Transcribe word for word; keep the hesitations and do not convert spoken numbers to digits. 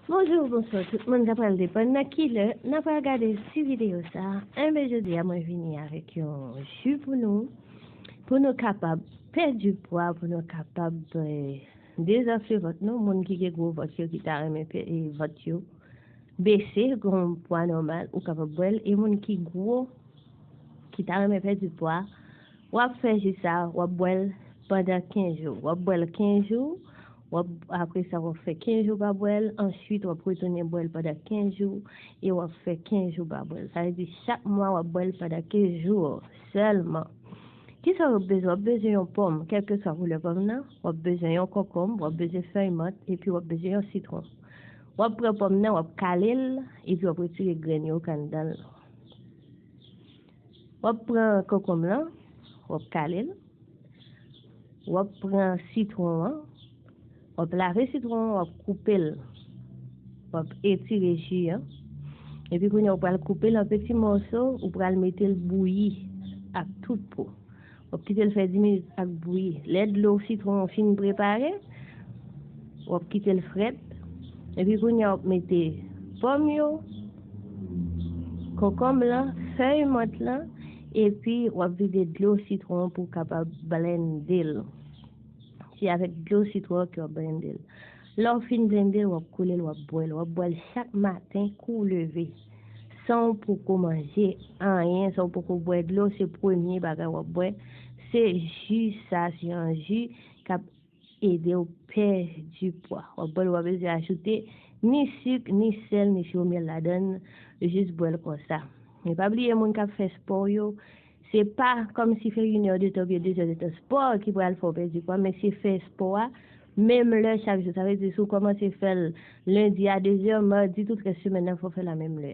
Bonjou, bonswa tout moun, sa pral depann nan ki lè n ap gade ti videyo sa a. Enben, jodi a mwen vini avèk yon ji pou nou, pou nou kapab pèdi pwa, pou nou kapab eh, dezanfle vant nou. Moun ki gen gwo vant yo, ki ta renmen pè- eh, vant yo bese, gen yon pwa nòmal, ou kapab bwè l. E moun ki gwo, ki ta renmen pèdi pwa, w ap fè ji sa, w ap bwè l pandan kenz jou. W ap bwè l kenz jou, w ap, apre sa, w ap fè kenz jou pa bwè l, answit, w ap retounen bwè l pandan kenz jou, e w ap fè kenz jou pa bwè l. Sa vle di, chak mwa, w ap bwè l pandan kenz jou sèlman. Kisa w ap bezwen? W ap bezwen yon pòm, kèlkeswa koulè pòm nan, w ap bezwen yon konkonm, w ap bezwen fèy mant, epi w ap bezwen yon sitwon. W ap pran pòm nan, w ap kale l, epi w ap retire grenn yo k anndan l. W ap pran konkonm lan, w ap kale l. W ap pran sitwon an, w ap lave sitwon an, w ap koupe l. W ap etire ji an. Epi kounye a, ou pral koupe l an peti mòso, ou pral mete l bouyi ak tout po. W ap kite l fè dis minit ak bouyi. Lè dlo sitwon an fin prepare, w ap kite l frèt. Epi kounye a, w ap mete pòm yo, konkonm lan, fèy mant lan, epi w ap vide dlo sitwon an pou w kapab blende l. Se avèk dlo sitwon an ke w ap blende l. Lè w fin blende l, w ap koule l, w ap bwè l. W ap bwè l chak maten kou w leve. San w poko manje anyen, san w poko bwè dlo, se premye bagay w ap bwè. Se ji sa, se yon ji k ap ede w pèdi pwa. W ap bwè l, w pa bezwen ajoute ni sik, ni sèl, ni siwo myèl ladan l, jis bwè l konsa. Men pa bliye moun k ap fè spò yo, se pa kòmsi fè inè de tan oubyen dezè de tan spò ki pral fè w pèdi pwa, men se fè spò a menm lè chak jou. Sa vle di, si w kòmanse fè l lendi a dezè, madi, tout rès semèn nan, fò w fè l a menm lè a.